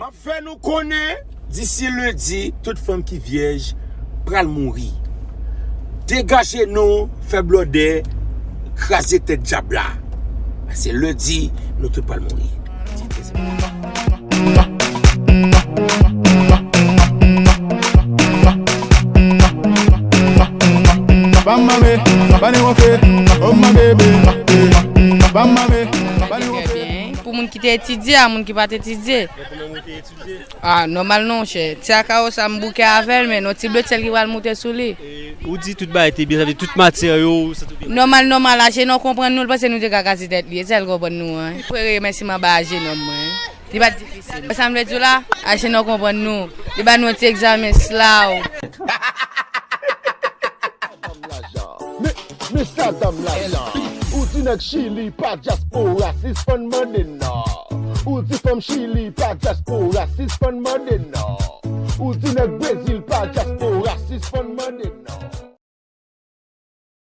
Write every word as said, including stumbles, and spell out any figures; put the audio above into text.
M ap fè nou konnen, disi lendi, tout fanm ki vyèj pral mouri. Degaje nou, fè blòdè, kraze tèt dyab la. Paske lendi, nou tout pral mouri. Bam mame, bani wonfe, oh my baby. Bam mame, bani wonfe. Trè byen. Pou moun ki te etidye a moun ki pa t etidye. Ah, nòmal non, chè. Ti akawo sa m bouke avè l, men non ti blèt sèl ki pral moute sou li. Ou di tout bagay te byen, sa vle di tout matyè yo, sa tout byen. Nòmal, nòmal, Ajenon konprann nou, l panse nou te ka kraze tèt li, e sèl konprann nou an. Mwen remèsiman ba Ajenon mwen. Li pa t difisil. Sa m vle di w la, Ajenon konprann nou. Li ba nou yon ti egzamen slaw. Men, men sa dam la di. Ou di nèg Chili pa dyaspora, sispann mande non. Ou di fanm Chili pa dyaspora, sispann mande non. Ou di nèg Brezil pa dyaspora, sispann mande